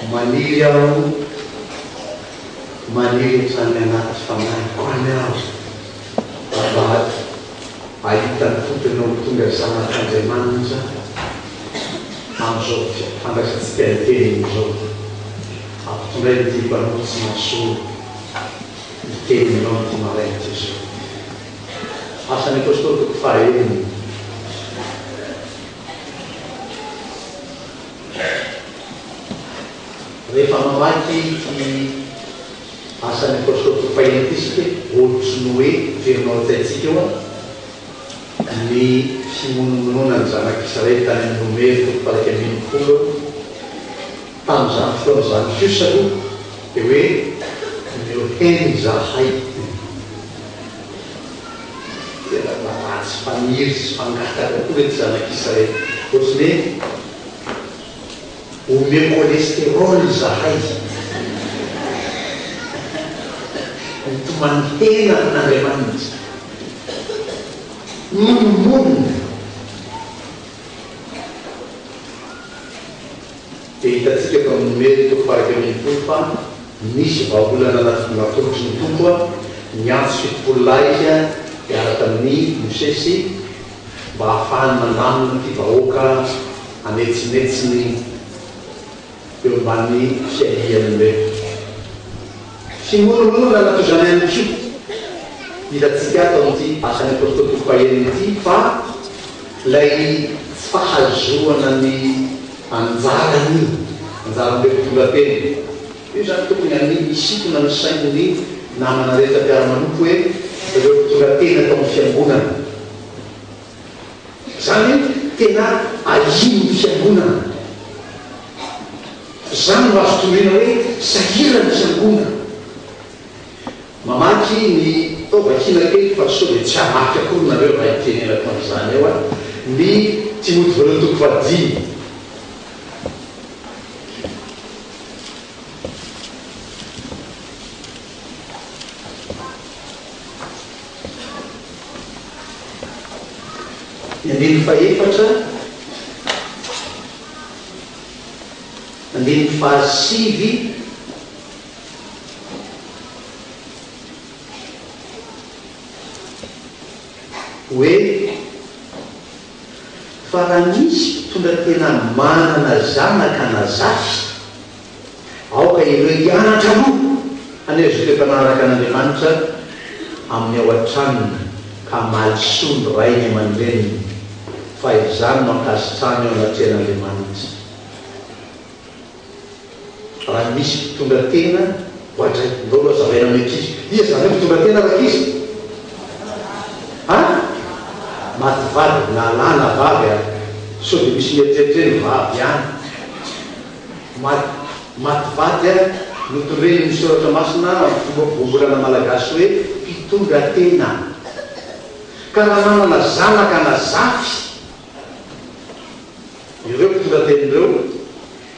Maniry aho, maniry hatrany anaty fanahiko any aho mba hahita ny Tompo Ianao ho tonga zanak'Andriamanitra amin'izao fandraisantsika ny Teniny izao. Ampitondrainy ity mpanompo tsy mahasoa ny Teninao amin'ity maraina ity izao. Asan'ny Apostoly toko fahaenina. Rehefa mamaky ity Asan'ny Apostoly toko fahenina ity isika, ohatry ny hoe miverina ao an-tsaintsika eo ny fimonomononan'ny zanak'Israely tany amin'ny Nomery toko faha-11. Tamin'izany fotoana izany kosa aloha dia hoe omeo hena izahay. Tena mba ratsy faniry sy fangataka koa ireto zanak'Israely. Ohatry ny hoe omeo cholesterol izahay. Mitomany hena amin'Andriamanitra. Mimonomonona. Dia hitantsika eto amin'ny Nomery toko faha-11 fa nisy vahaolana natolotry ny Tompo niantso 70 lahy Izy hiaraka amin'i Mosesy mba hahafahany mandamina ity vahoaka anetsinetsiny eo ambany fiahiany ireto. Fimonomononana toy izany ihany koa hitantsika ato amin'ity Asan'ny Apostoly toko fahenina ity fa ilay tsy fahazoana ny anjarany, anjaran'ireo mpitondra tena. Io izany tokony hania hisintona ny sain'ny namana rehetra mpiara-manompo hoe ireo mpitondra tena tao amin'ny fiangonana. Izany hoe tena ahian'ny fiangonana. Izany no azo tononina hoe sahirana ny fiangonana. Mamaky ny, atao vakiana kely fa sao dia tsy hamaky akory nareo raha itenenako an'izany eo an, ny Timoty voalohany toko fahadimy. Ny andininy fahefatra. Andininy fahasivy. Hoe, Fa raha misy mpitondra tena manana zanaka na zafy, aoka ireo hianatra aloha haneho izay toe-panahy araka an'Andriamanitra amin'ny ao an-tranony, ka hamaly soa ny rainy aman-dreniny, fa izany no ankasitrahany eo anatrehan'Andriamanitra. Raha misy mpitondra tena ohatray, ndao aloha hazavaina amin'ny ankizy. Iza izany hoe mpitondra tena rankizy? An? Maty vady na lahy na vavy an! Sao dia misy mieritreritra hoe ny vavy ihany. Maty maty vady an, notondren'ny soratra masina amin'ny fomba voambolana malagasy hoe mpitondra tena. Ka raha manana zanaka na zafy, Ireo mpitondra teny ireo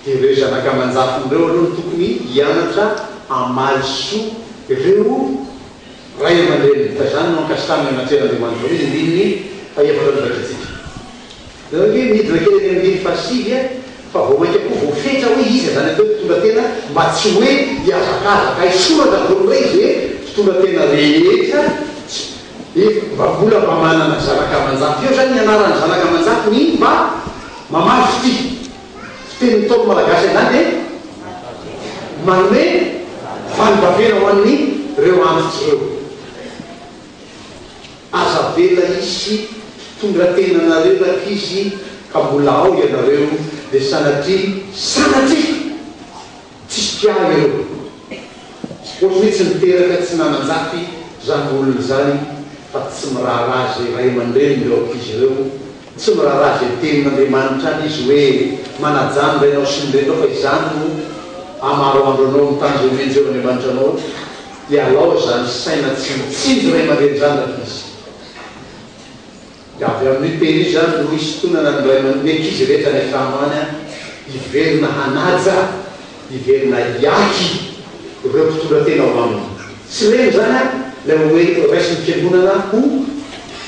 dia ireo zanaka aman-jafiny ireo aloha no tokony hianatra hamaly soa ireo ray aman-dreniny, fa izany no ankasitrahana eo anatrehan'Andriamanitra. Hoy ny andininy fahefatra novakintsika. Izany hoe midina kely any andininy fahasivy fa vao mainka koa voafetra hoe iza izany atao hoe mpitondra tena mba tsy hoe hihazakazaka hisoratra daholo indray izay mpitondra tena rehetra tsy Efa mba mbola mba manana zanaka aman-jafy eo zany ny anaran'ny zanaka aman-jafy ny mba mamaly fitia. Fitenin'ny Ntaolo malagasy an'izany dia manome valim-bavena ho an'ny reo antitra ireo. Aza avela hisy mpitondra tena anareo rankizy ka mbola ao ianareo dia sanatria sanatria! Tsisy mpiahy ireo. Ohatry ny hoe tsy niteraka tsy nanan-jafy izany olona izany fa tsy miraharaha izay ray aman-dreniny ireo ankizy ireo, tsy miraharaha izay tenin'Andriamanitra any izy hoe manajà ny rainao sy ny reninao fa izany no hamaro andro anao amin'ny tany izay omen'i Jehovah Andriamanitra anao, dia alao izany saina tsy mitsinjo ray aman-dreny izany rankizy. Dia avy amin'io teny io izany no hisintonana ny ray aman ny ankizy rehetra any an-trano any hiverina hanaja, hiverina hiaky ireo mpitondra tena ao aminy. Tsy ireny izany an, ilay hoe raisin'ny fiangonana ho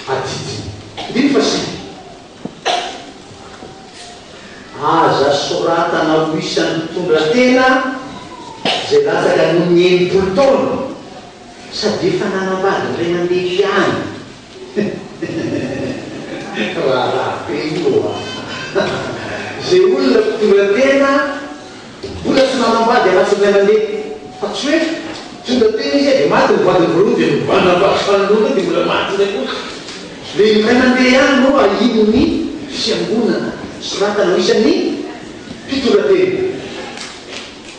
adidiny. Andininy fahasivy. Aza. soratana ho isan'ny mpitondra tena izay latsaka noho ny 60 taona sady efa nanambady indray mandeha ihany. Raharaha be io a! Izay olona mpitondra tena mbola tsy nanambady afa-tsy indray mandeha, fa tsy hoe mpitondra tena izy dia maty ny vadiny voalohany dia manambady fanindraony dia mbola maty indray koa. Ilay indray mandeha ihany no ahian'ny fiangonana, soratana ho isan'ny mpitondra tena.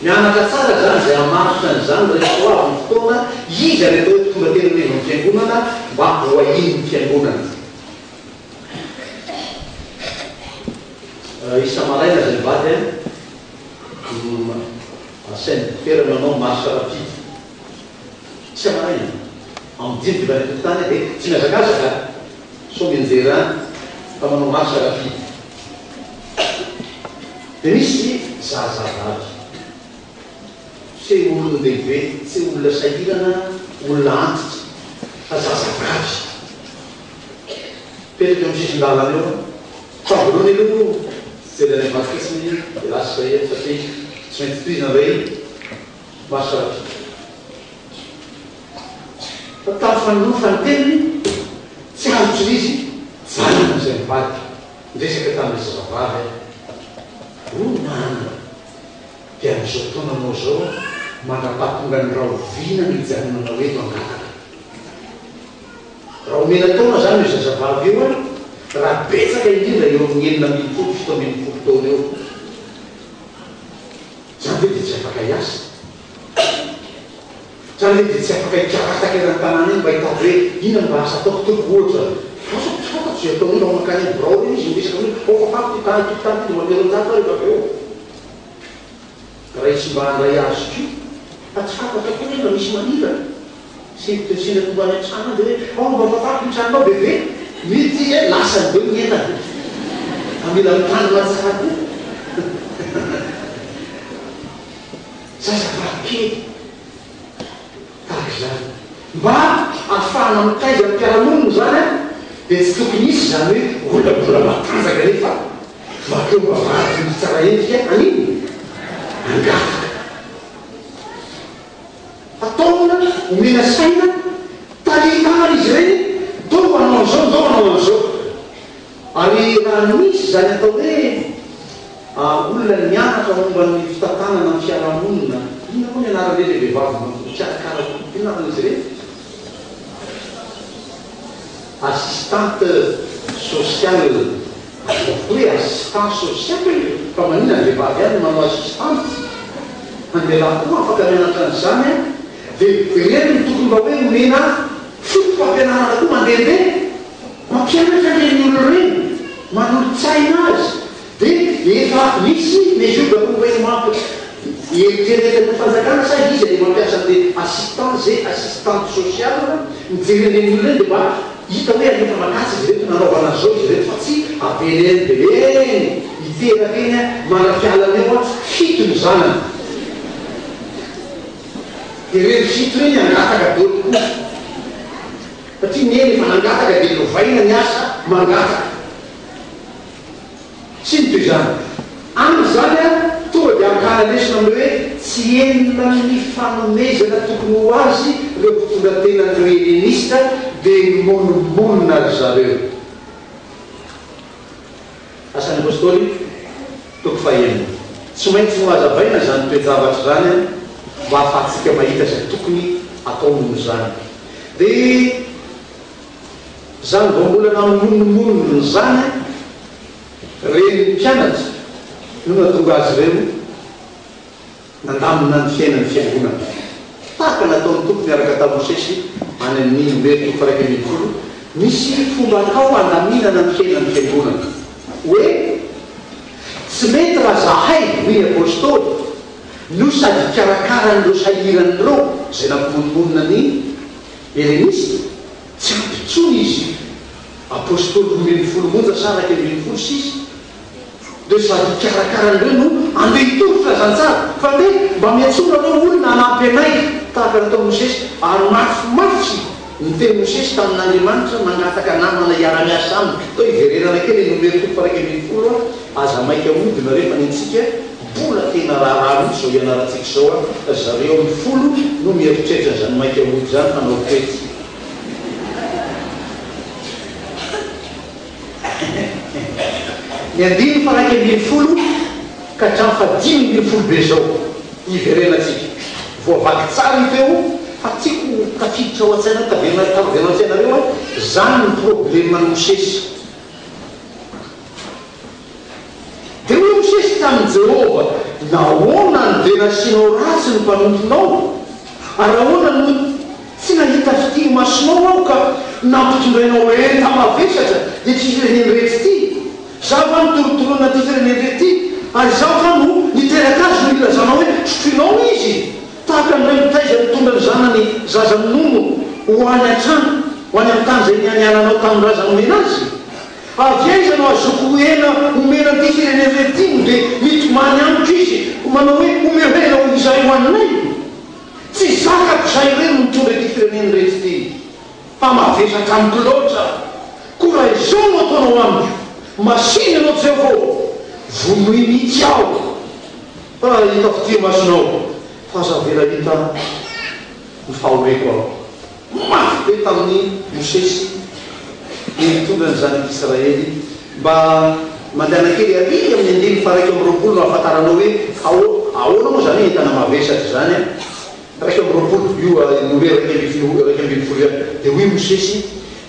Mianatra tsara izany izay hamaritra an'izany rehefa ho avy ny fotoana, iza ilay atao hoe mpitondra tena eo anivon'ny fiangonana mba ho ahian'ny fiangonana. Isa-maraina izay mivady an, asain'ny dokotera manao marche rapide. Isa-maraina, amin'ny dimy dia efa any an-tokotany dia tsy mihazakazaka sao mianjera any fa manao marche rapide. Dia misy zazavavy, tsy hoe olon-dehibe, tsy hoe olona sahirana, olona antitra, fa zazavavy. Mipetraka eo amin'ny sisin-dalana eo aho. Fa voalohany aloha mijery any ambadika fotsiny dia lasa izay aho satria tsy maintsy tohizana ilay marche rapide. Fa tamin'ny fanolorana ny teniny, tsy azoko izy, janona izay mivadika. Niresaka tamin'ilay zazavavy aho. Hoy Nana, Dia amin'izao taonanao izao aho, mandra-pahatongan'ny rahoviana no hijanonanao eto hangataka? Raha omena taona izany io zazavavy io an, raha betsaka indrindra eo amin'ny 16, 17 taona eo. Izany ve dia tsy afaka hiasa? Izany ve dia tsy afaka hikarataka eran'ny tanàna eny mba hitady hoe inona no mba asa ataoko tompoko ohatra? Asa tsy fantatro izay ataony eo raha mankany amin'ny birao ireny izy miresaka hoe ao fafako ity tany ity tany ity dia manome 200 aho rehefa avy eo. Raha tsy mba handray azy koa fa tsy fantatra koa hoe mba misy maniraka. Sendra sendra tonga any an-trano any dia hoe ao mba fafako ny tranonao bebe. Miditra izy eh, lasany be ny entana. Fa mila mitandrina tsara koa. Zazavavy kely tahaka izany. Mba hahafahana mitaiza ny mpiara-monina izany an, dia tsy tokony hisy izany hoe olona mbola matanjaka nefa mankeo am-bavahadin'ny tsara endrika an'inona? Hangataka. Ataona, omena saina, tarihin-tanana izy ireny, ndao hanao an'izao, ndao hanao an'izao. Ary raha nisy izany atao hoe olona nianatra momba ny fitantanana ny fiarahamonina, inona moa ny anaran'ireny ilay vehivavy mikarakara inona anaran'izy ireny? Assistante sociale. Ataoko hoe assistant social e! Fa maninona ny vehivavy ihany no manao assistante? Fa ny lehilahy koa afaka mianatra an'izany an! Dia ireny no tokony mba hoe omena foto-pampianarana koa mandehandeha. Mampianatra ireny olona ireny, manolo-tsaina azy, dia efa misy mesure d'accompagnement eritreretin'ny fanjakana sa iza ilay mampiasa an'ilay assistant ze assistante sociale mijery an'ireny olona ireny dia mba hita hoe alefa makatsa izy ireto nanaovana an'izao izy ireto fa tsy avela eny dia eny hiteraka eny an mandra-pialany eo an fito ny zanany dia ireny fito ireny hangataka daholo koa. Satria Neny efa nangataka dia novaina ny asa mangataka. Tsy ny toy izany. Any izany an, tonga dia ankana lesona amin'ilay hoe tsy enina ny fanomezana tokony ho azy ireo mpitondra tenan'ireo Helenista dia nimonomonona ry zareo. Asan'ny Apostoly, toko fahenina. Tsy maintsy nohazavaina izany toe-javatra izany mba hahafahantsika mahita izay tokony hatao noho izany. Dia izany vao mbola namonomonona izany ren'ny mpianatra no nahatonga azy ireo Nandamina ny fiainan'ny Fiangonana. Tahaka nataon'ny Tompo niaraka tamin'i Mosesy any amin'ny Nomery toko faha-11, misy fomba atao handaminana ny fiainan'ny Fiangonana. Hoe, Tsy mety raha zahay, hoy ny Apostoly, no sady hikarakara an'ireo sahirana ireo izay nampimonomonona ny Helenista, tsy ampy intsony izy Apostoly 12 monja sa 11 sisa. Dia sady hikarakara an'ireo no andeha hitory filazantsara. Fa ndeha mba miantsoa nareo olona hanampy anay tahaka nataon'i Mosesy. Ary mafimafy ny tenin'i Mosesy tamin'Andriamanitra nangataka namana hiara-miasa aminy. Toa hiverenana. kely ny Nomery toko faha 11 a, aza maika hody nareo fa ny antsika mbola tena raharaha mihitsy izao ianarantsika izao a, ry zareo amin'ny folo no mieritreritra an'izany maika hody izany hanao fety. Ny andininy faha 11 ka hatramin'ny faha 15 be izao hiverenantsika. Voavaky tsara io teo fa tiako ho tafiditra ao an-tsainareo, taverina taverina ao an-tsainareo hoe zany ny probleman'i Mosesy. Dia hoy Mosesy tamin'i Jehovah, Nahoana no dia nasianao ratsy ny mpanomponao? Ary ahoana no tsy nahita fitia imasonao aho ka nampitondrainao enta-mavesatra ity firenen-drehetra ity? Izaho va no torotoroina ity firenen-drehetra ity? Ary izaho va no niteraka azy no ilazanao hoe, Trotroinao izy? Tahaka ny ray mitaiza mitondra ny zanany zaza minono ho any an-trano, ho any amin'ny tany izay nianiananao tamin'ny razany nomena azy? Avy aiza no ahazoako hena homena an'ity firenena ity no dia mitomany amiko izy manao hoe omeo hena ho izahay hohaninay? Tsy zakako izahay irery no mitondra ity firenena ireto ity fa mavesatra amiko loatra. Koa raha izao no ataonao amiko, masìna ianao Jehovah ô, vonoy mihitsy aho fa raha hita fitia imasonao fa aza avela hita ny fahoriako aho. Mafy be tamin'i Mosesy ny nitondra ny zanak'Israely. Mba mandehana kely ary amin'ny andininy faha-21 no ahafantaranao hoe ahoana moa izany hoe entana mavesatra izany an! 21, io no hoe 11 ihany. Dia hoy Mosesy,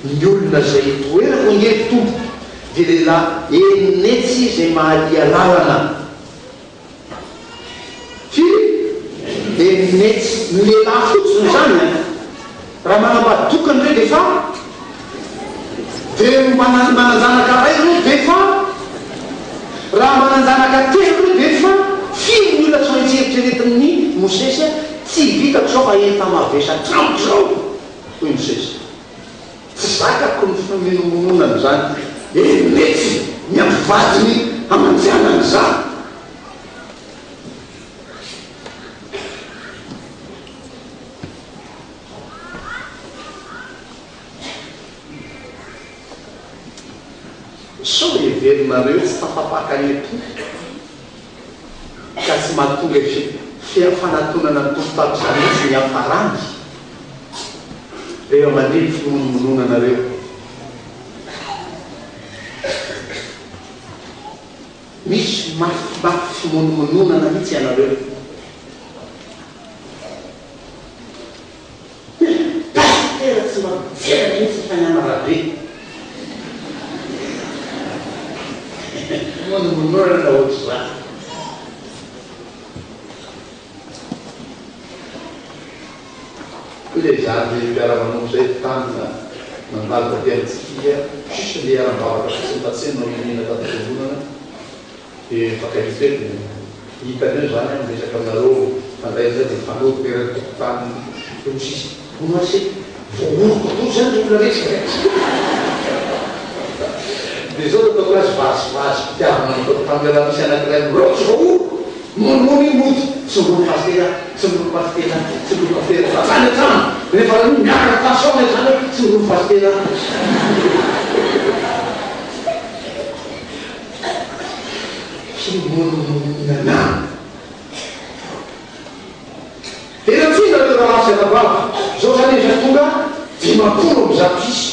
Ny olona izay itoerako ange, ry Tompo, dia lehilahy eninetsy izay mahalia lalana. Firy? Eninetsy. Ny lehilahy fotsiny izany an! Raha manambady tokana ireo dia efa dia manan-janaka iray ireo dia efa raha manan-janaka telo ireo dia efa firy ny olona tsy maintsy eritreretin'i Mosesy an! Tsy vitako izao fa enta-mavesatra amiko izao, hoy Mosesy. Tsy zakako ny fimenomononana izany. Eninetsy ny ampivadiny aman-janany izany. Sao heverinareo tsy tafapaka any am-po ka tsy mahatonga fanatonana ny Tompo tahaka izany mihitsy ny hiafarany rehefa mandre ny fimonomononanareo. Misy mafimafy fimonomononana mihitsy ianareo. Pasitera tsy mba mijery mihitsy ny fanana Rabe. Monomononana ohatr'izany. Hoy ilay zandry mpiara-manompo izay tany nandalo taty amintsika izy, juste ndeha hiara-mivavaka fotsiny tatsy no nirina tato am-piangonana. Dia mifankahita eo dia hitany eo izany aho miresaka aminareo mifandray amin'izay dia mifanoroka eran'ny tokotany eo ny sisa. Hono aho se, voaoroka daholo izany ny olona rehetra e! Dia izao no ataoko azy, vazivazy-pitiavana no ataoko tamin'ny raha misy anankiray mirao tsy voaoroka, monomono io mody, tsy miroro pasitera, tsy miroro pasitera, tsy miroro pasitera, fa hatrany an-trano, rehefa raha miakatra tension ny hatrany hoe tsy miroro pasitera. Fimonomononana. Dia nantsoina ireo rahalahy sy anabavy. Izao izany efa tonga 150 isa.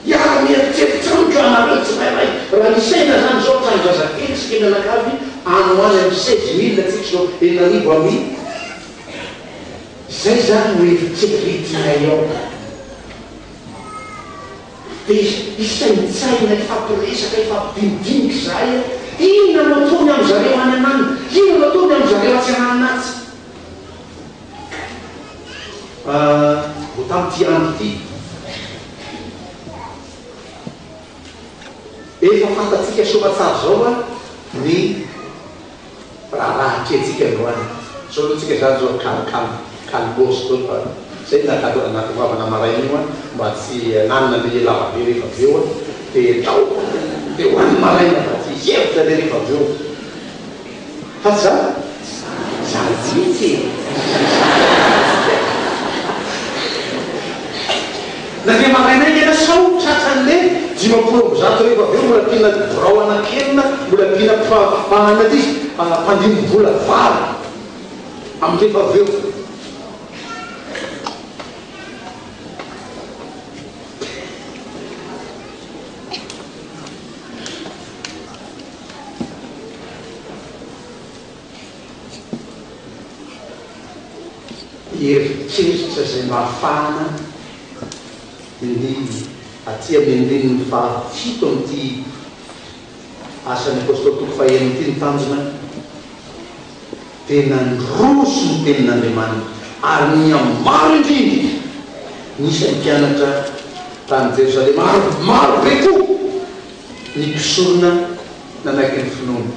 Hiara-mieritreritra amiko ianareo tsirairay. Raha isaina izany izao hatrany zazakely isika mianakavy any ho any amin'ny 16 000 tsika izao, 6000 amin'ny. Izay izany no eritreretinay ao. Dia hisaintsaina, hifampiresaka, hifampidinidinika izahay hoe, inona no ataony amin-dry zareo any an'any? Inona no ataony amin-dry zareo atsy an'anona atsy? Vao tamin'ity andro ity, efa fantatsika soamatsara izao ny Raharaha atrehintsika androany. Zao aloha tsika zany zao calme calme calmos zao fa zay ny nahatongavana maraina io an, mba tsy hananina le lava be rehefa avy eo an, de ndao de ho any maraina fa tsy hihevitra le rehefa avy eo. Fa tsy zany? Zany mihitsy e! Na dia maraina haingana sao tratran'le. 150 rehefa avy eo mbola ampiana birao anankienina, mbola ampiana mpahanana ity izy, mpandimby-bola valo amin'ny rehefa avy eo. Eritreritra izay mba hahafahana ny aty amin'ny andininy fahafito amin'ity Asan'ny Apostoly toko fahenina ity ny tanjona dia nandroso ny tenin'Andriamanitra ary nihamaro indrindra ny isan'ny mpianatra tany Jerosalema ary maro be koa ny mpisorona nanaiky ny finoana.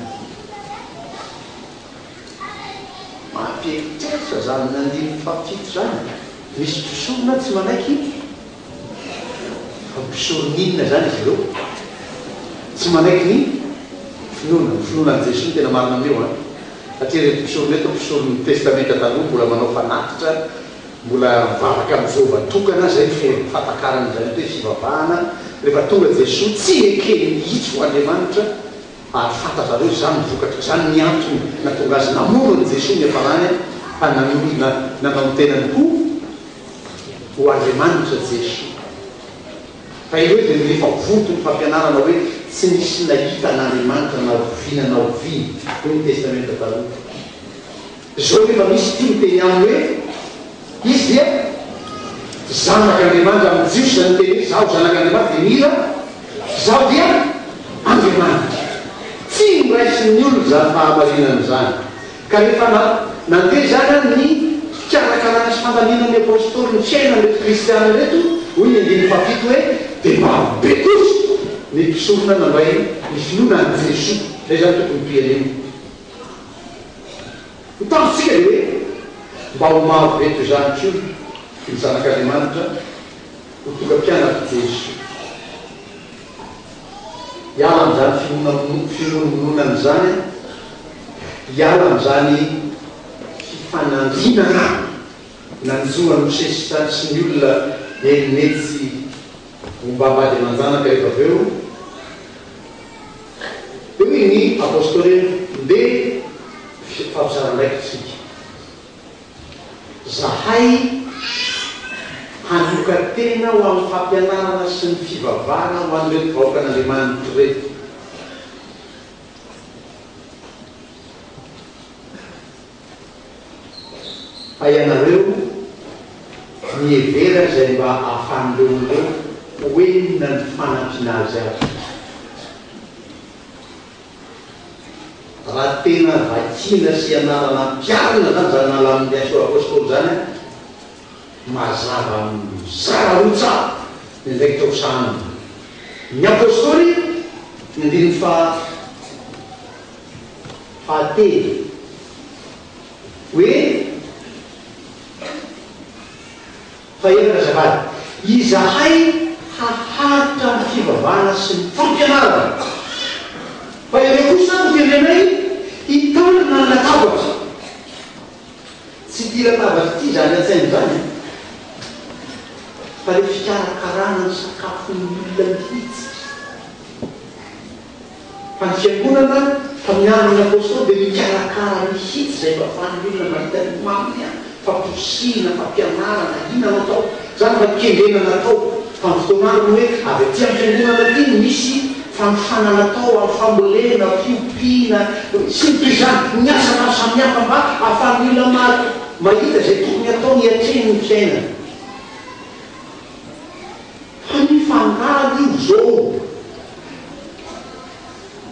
Mampieritreritra izany andininy fahafito izany. Misy mpisorona tsy manaiky fa mpisorona inona izany izy ireo? Tsy manaiky ny finoana. Ny finoana an'i Jesoa no tena marina amin'io an! Satria ireto mpisorona ireto mpisoron'ny Testamenta Taloha mbola manao fanatitra, mbola mivavaka amin'i Jehovah tokana, izay ny fe fahatakarana izany hoe fivavahana. Rehefa tonga Jesoa, tsy ekeny mihitsy ho Andriamanitra. Ary fantatrareo izany ny vokatra, izany ny antony nahatonga azy namono an'i Jesoa niafarany fa nanorina nanao ny tenany ho ho Andriamanitra Jesoa. Fa ireo dia rehefa vonto ny fampianarana hoe tsy nisy nahita an'Andriamanitra na oviana na oviana, hoy ny Testamenta Taloha. Izao nefa misy ity miteny aminy hoe izy dia Zanak'Andriamanitra, amin'ny Jiosy izany miteny hoe izaho Zanak'Andriamanitra dia mila izaho dia Andriamanitra. Tsy noraisin'ny olona izany fahamarinana izany. Ka rehefa nandeha izany an ny fikarakarana sy fandaminan'ny Apostoly ny fiainan'ireto Kristiana ireto, hoy ny andininy fahafito hoe, dia maro be kosa ny mpisorona nandray ny finoana an'i Jesoa. Izay izany tokony tohian'io. Ny tanjontsika dia hoe mba ho maro be toy izany koa ny zanak'Andriamanitra ho tonga mpianatr'i Jesoa. Hiala amin'izany finoanomonana izany, hiala amin'izany fifanandrinana nanjo an'i Mosesy izany sy ny olona eninetsy ombam-bady aman-janaka rehefa avy eo. Dia hoy ny Apostoly hoe, Ndeha hifampizara andraikitra isika. Zahay hanoka-tena ho amin'ny fampianarana sy ny fivavahana ho an'ireto vahoakan'Andriamanitra ireto. Fa ianareo mihevera izay mba ahafahan'ireo olona ireo ho enina ny fanampiana azy avy. Raha tena vakiana sy ianarana ampiharina izany izany nalamin'ny Asa Apostoly izany an, mazava mizara roa tsara ny andraikitra ho sahanina. Ny Apostoly, ny andininy faha fahatelo, hoe Fahefatra azafady, izahay haharitra amin'ny fivavahana sy ny fampianarana, fa ireo kosa notendrenay hitandrina ny latabatra. Tsy ity latabatra ity izany an-tsaina izany an, fa ilay fikarakarana ny sakafon'ny olona mihitsy. Fa ny fiangonana tamin'ny andron'ny Apostoly dia nikarakara mihitsy izay mba afahan'ny olona mahita ny maminy an, famporisihina, fampianarana, inona no atao, izany mba kendrena natao tamin'ny fotoan'androny hoe avy aty amin'ny fiangonana aty no misy fanofanana atao amin'ny fambolena, fiompiana, sy ny toy izany, ny asa maro samihafa mba ahafahan'ny olona mahita izay tokony hataony hiatrehiny ny fiainana. Fa mifangaro io zao.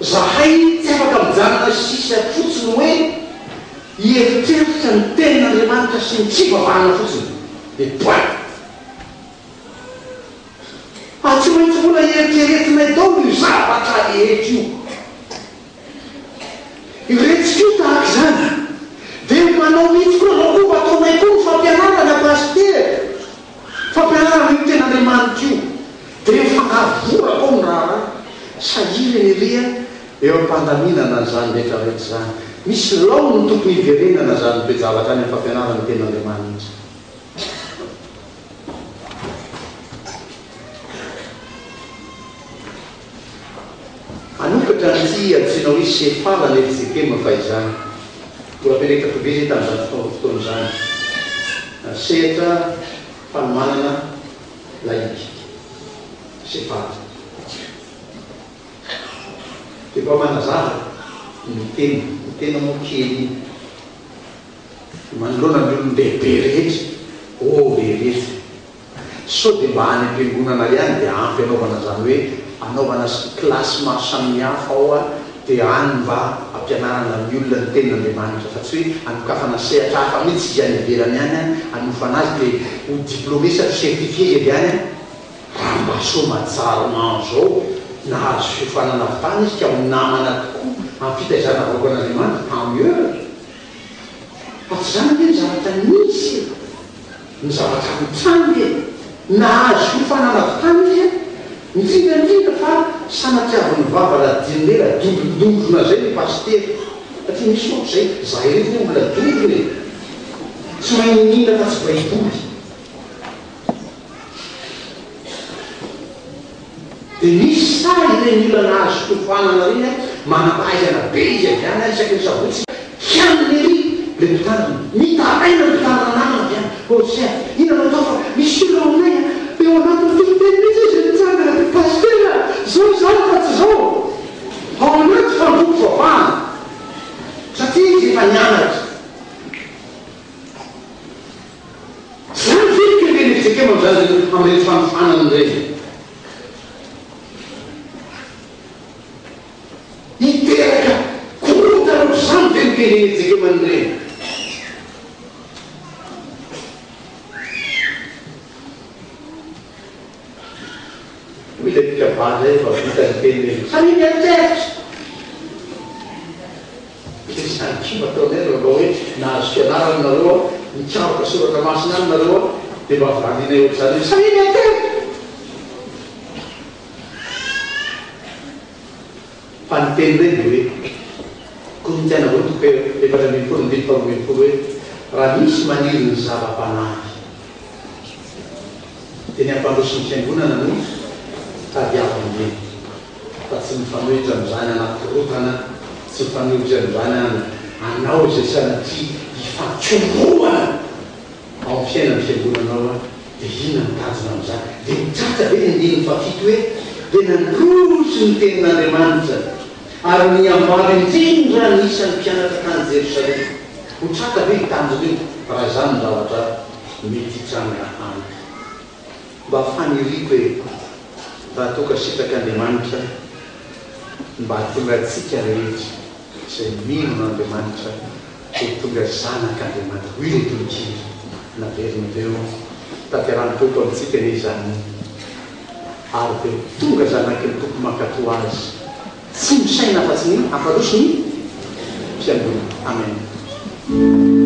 Zahay tsy afaka mijanona sisa fotsiny hoe hieritreritra ny tenin'Andriamanitra sy ny fivavahana fotsiny dia point. Fa tsy maintsy mbola eritreretinay daholo io zavatra rehetra io. Iretsy koa tahaka izany. Dia manao mihitsy koa anao koa mba ataonay koa ny fampianarana Pasitera. Fampianarana io tena Andriamanitra io. Dia mifangaro voraka ao ny raharaha. Sahirana ery a eo am-pandaminana an'izany rehetra rehetra izany. Misy laoniny tokony hiverenana izany toe-javatra any amin'ny fampianarana ny tenin'Andriamanitra. Hanokatra an'ity antsoina hoe Sefala ny fjkm fahizany. Mbola mpiandraikitra foibe izy tamin'izany fotoana izany. Sehatra fanomanana lahika. Sefala. Dia mba manazava ny tena, ny tena moa kely iny. Manoloana ny olon-dehibe rehetra, oh lehireto. Sao dia mba any am-piangonana ihany dia ampy anaovana izany hoe anaovana kilasy maro samihafa ao dia any mba ampianarana ny olona ny tenin'Andriamanitra fa tsy hoe anokafana sehatra hafa mihitsy izy any ivelany any anofana azy dia ho diplômé sa ho certifié izy avy any raha mba soamajarman zao nahazo fiofanana avy tany izy ka ho namana tokoa amin'ny fitaizana vahoakan'Andriamanitra tant mieux fa tsy izany ange ny zavatra nisy e! Ny zavatra mitranga e! Nahazo fiofanana avy tany izy an! Indrindra indrindra fa sanatriavin'ny vava ladin'ela dondrondondrona zay ny pasitera. Satria misy manko zay, zahay reto anie olona dondrona e! Tsy mahay niniana afa tsy baiboly. Dia misy sahy ireny olona nahazo fiofanana ireny an, manam-pahaizana be izy avy any an, isaky ny sabotsy kianina ery ilay mpitandrina, mitaraina ny mpitandrina anarana avy any, oh chef, inona no atao fa misy olona ao aminay an, dia ao anatin'ny toriteny mihitsy izy mitsangana dia pasitera, zao izany fa tsy zao, ao anaty fanompoam-pivavahana, satria izy efa nianatra. Zany ve no kendren'ny fjkm amin'izany amin'ireny fanofanana ireny? Hiteraka korontana ohatr'izany ve no kendren'ny fjkm an'ireny? Hoy ilay mpikabary izay efa vita ny teniny hoe, Samia mieritreritra! Dia izany koa mba ataonay raha mba hoe nahazo fianarana nareo an, nikaroka soratra masina any nareo an, dia mba valianay ohatr'izany hoe samia mieritreritra! Fa ny teninay dia hoe, Korintiana voalohany toko 14 andininy faharoa ambin'ny folo hoe, Raha misy maniry ny zava-panahy, dia ny hampandroso ny fiangonana no tadiaviny eny, fa tsy mifanohitra amin'izany hanakorontana, tsy mifanohitra amin'izany hanao izay sanatria hifampikorohana ao amin'ny fiainan'ny fiangonanao an, dia inona no tanjona amin'izany? Dia ho tratra ve ny andininy fahafito hoe, dia nandroso ny tenin'Andriamanitra, ary nihamaro indrindra ny isan'ny mpianatra tany Jerosalema. Ho tratra ve io tanjona io raha izany no zavatra mety hitranga any. Mba faniriako e, raha toa ka sitrak'Andriamanitra ny mba hahatonga antsika rehetra izay mino an'Andriamanitra ho tonga zanak'Andriamanitra. Hoy ilay tononkira naverina teo, Tanterahin'ny Tompo amintsika anie izany ary dia ho tonga zanaky ny Tompo mankatò Azy, tsy misaina afa-tsy ny hampandroso ny Fiangonana. Amen.